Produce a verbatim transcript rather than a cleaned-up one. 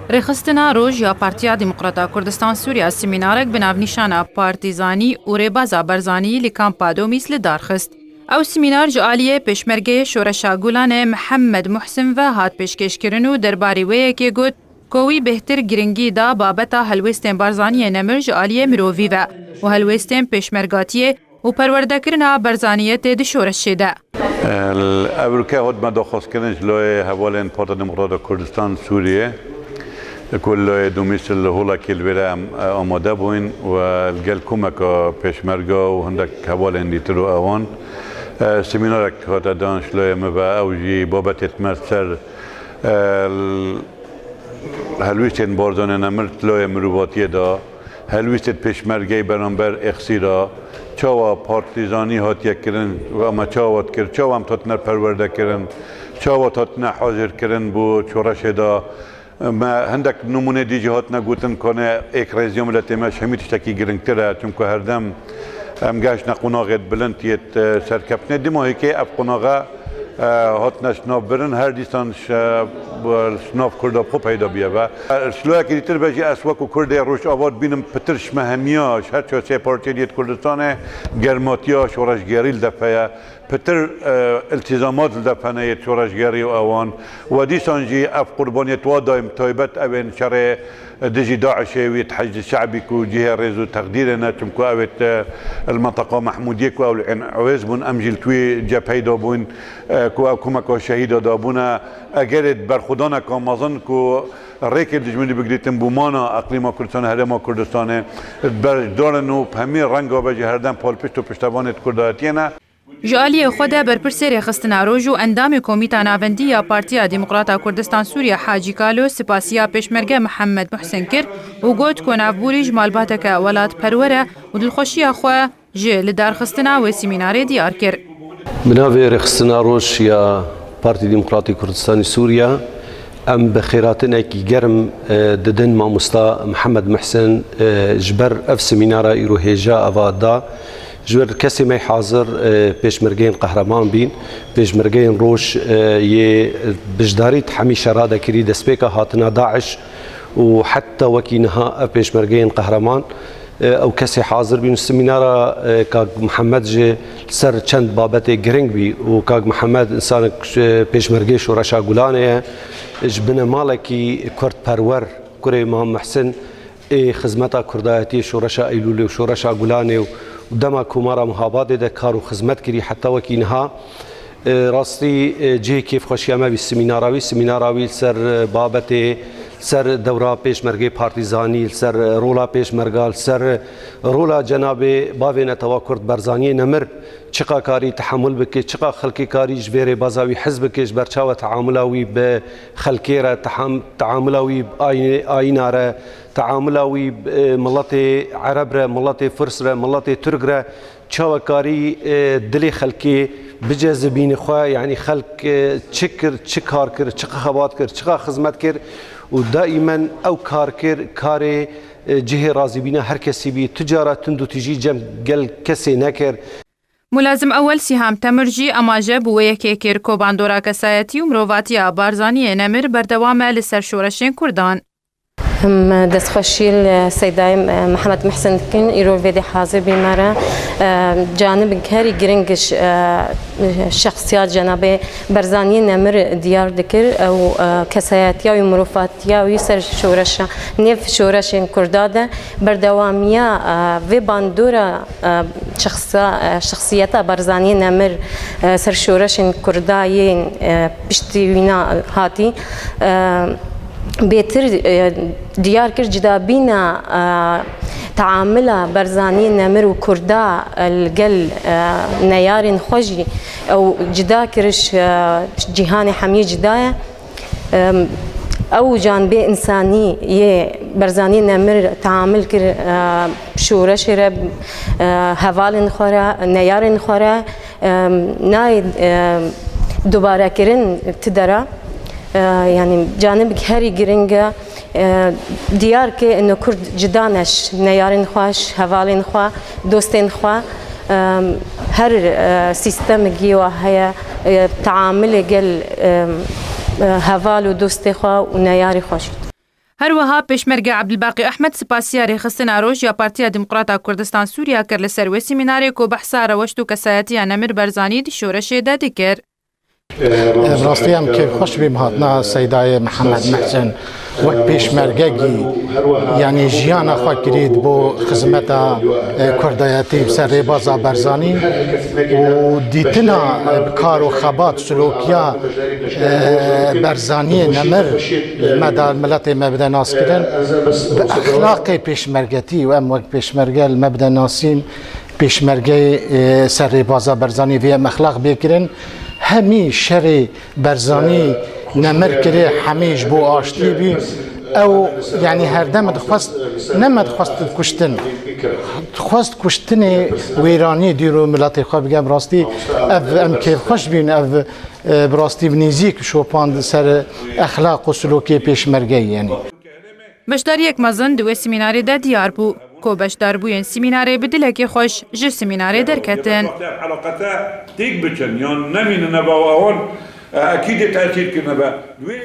Rêxistina Roj ya Partiya Demokrata Kurdistan Sûriya semînarek bi navnîşana Partîzanî û Rêbaza Barzanî li Kampa Domîs li dar xist. Ew semînar ji aliyê pêşmergeyê Şoreşa Gulanê Mihemed Muhsin ve hat pêşkêşkirin û derbarî wê yekê got ku wî bêhtir giringî da babeta helwêstên Barzaniyê nemir ji aliyê mirovî ve û helwêstên pêşmergatiyê û perwerdekirina barzaniyetê di şoreşê de. Evroke hat me daxwazkirin ji layê hevalên Partiya Demokrata Kurdistan Sûriyê, ku li layê Domîs li holekê li vêre em, e, amade bûyn û, e, li gel komeka pêşmerga û hindek hevalên dîtir û ewan, e, semînarek hate dan ji layê min ve, ew jî babetê me ser, e, helwîstên Barzanê nemir di layê mirovatiyê de, helwîstê pêşmergeyê beramber Êxsî de, çawa partîzanî hatiye kirin û em çawa dikir, çawa em hatine perwerde kirin, çawa hatine hazir kirin bo şoreşê de. Me hindek nimûnê dî jî hatine gotin, kane êkrêziya miletê me ji hemî tiştekî giringtir e, çimku herdem em gehiştine qonaxê bilind yê, e, serkeftinê. Dima hêkê ev qonaxe, e, hatine şinavbirin, her dîsan ji, ji nav Kurda bi xwe peyda bûye ve. E, ji layekî dîtir ve jî ez wekû Kurdê Rojava dibînim pitir ji me hemiya, ji her çar sê partiyê dî yê Kurdistanê germatiya şoreşgerî li def heye. Pitir, e, îltîzamat li def hene yê şoreşgerî û ewan. We dîsan jî ev qurbaniyet wa dayim taybet ew ên şerê dijî DAIŞê wî Heşdî Şe'bî ku cihê rêz û teqdîrê ne, çimku ew ê, e, li menteqa Mehmûdiyê ku ew li Ên Ewêz bûn, em jî li wî cepheyê de bûn, e, ku ew komeka şehîda dabûne. Egerê berxwedaneka mezin ku rêkê dijminî bigirîtin bo mana eqlîma Kurdistanê, herêma Kurdistanê, beşdar in û bi hemî renga be jî herdem palpişt û piştevanê di Kurdayetiyê ne. Ji aliyê xwe de berpirsê rêxistina Roj û endamê Komîta Navendî ya Partiya Demokrata Kurdistan Sûriye Hacî Kalo sipasiya pêşmerge Mihemed Muhsin kir û got ku navborî ji malbateke welatperwer e û dilxweşiya xwe ji lidarxistina wê semînarê diyar kir. Bi navê Rêxistina Roj ya Partî Demokratî Kurdistanî Sûriye, em bi xêratinekî germ, e, didin mamosta Mihemed Muhsin, e, ji ber ev semînara îro hêja eva da. Ji ber kesê me hazir, e, pêşmergeyên qehreman bîn, pêşmergeyên Roj, e, yê bijdarî di hemî şera de kirî, destpêka hatina DAIŞ û heta wekî niha ev pêşmergeyên qehreman, e, ew kesê hazir bîn. Semînara, e, Kak Mihemed jî li ser çend babetê giring bî û Kak Mihemed însanek, e, pêşmergê Şoreşa Gulanê ye. Ji binemalekî kurdperwer, kurê Mam Muhsin, ê xizmeta kurdayetiyê, şoreşa Eylûlê û şoreşa Gulanê û dema Komara Mihabadê de kar û xizmet kirî heta wekî niha. E, rastî, e, cihê kêfxweşiya me bî semînara wî, semînara wî li ser, e, babetê, li ser dewra pêşmergê partîzanî, li ser, e, rola pêşmerga, li ser, e, rola cenabê bavê netewa Kurd Barzaniyê nemir, çiqa karî tehemûl bike, çiqa xelkê karî ji vê rêbaza wî hez bike, ji ber çawa teamula wî bi xelkê re, teham-, teamula wî bi ayî-, ayîna re, teamula wî bi, e, miletê Ereb re, miletê Firs re, miletê Tirk re, çawa karî, e, dilê xelkê bicezibîne xwe, yanî xelk, e, çi kir, çi kar kir, çi xebat kir, çiqa xizmet kir û daîmen ew kar kir, karê, e, cihê razîbîna her kesî bî, tu cara tund û tijî cem gel kesê nekir. Mulazim Ewel Sîham Temir jî amaje bi wê yekê kir ku bandora kesayetî û mirovatiya Barzaniyê nemir berdewam e li ser şoreşên Kurdan. Em destxweşî li Seydayê Mihemed Mihsin dikin, îro li vê dê hazir bî me re. Em, canibek herî giring ji, e, şexsiya cenabê Barzaniyê nemir diyar dikir. Ew, e, kesayetiya wî, mirovatiya wî ser şoreşa, nêv şoreşên Kurda de berdewamiya, e, vê bandora, e, şexsa-, e, şexsiyeta Barzaniyê nemir, e, ser şoreşên Kurda yên, e, piştî wîna hatî, e, bêtir, e, diyar kir, cidabîna, e, teamula Barzaniyê nemir û Kurda, e, li gel, e, neyarên xwe jî ew cida kir, ji, e, cîhanê hemiyê cida ye. Em, ew canibê însanî yê Barzaniyê nemir teamul kir, e, şoreşê re, e, hevalên xwe re, neyarên xwe re, em, nayê, em, dubarekirin ti dera. E, yanî canibek herî giring e, e, diyar ke ino Kurd cida ne ji neyarên xwe, ji hevalên xwe, dostên xwe, em, her, e, sîstemekî wa heye, e, teamulê gel, em, e, heval û dostê xwe û neyarê xwe jî. Her wiha Pêşmerge Ebdulbaqî Ehmed spasiya rêxistina roj ya Partiya Demokrata Kurdistan Sûriya kir li ser wê semînarê ku behsa rewşt û kesayetiya Nemir Barzanî di şoreşê de dikir. Bi rastî em kêfxweş bîm hatina Seydayê Mihemed Mehsen wek pêşmergekî, yanî jiyana xwe kirî bo xizmeta, e, kurdayetî bi ser rêbaza Barzanî û dîtina, e, bi kar û xebat, silokiya, e, Barzaniyê Nemir ji me de, miletê me bide naskirin. Bi exlaqê pêşmergetî û em wek pêşmerge li me bide nasîn, pêşmergeyê, e, ser rêbaza Barzanî vê em exlaq bê kirin. Hemî şerê Barzanî Nemir kirê hemî ji bo aştî bî. Ew, yanî her dem dixwest, ne me dixwest kuştin. Dixwest kuştinê wêranî dîr û miletê xwe bike. Bi rastî ev em kêfxweş bîn, ev, e, bi rastî bi nêzîk şopand ser exlaq û silokê pêşmergeyê yanî. Beşdariyek mezin di wê semînarê de diyar bû, ku beşdarbûyên semînarê bi dilekê xweş ji semînarê derketin. Eqlaqê têk biçin yan nemînin nava wan, e, ekîdê tesîr kirine be. Wê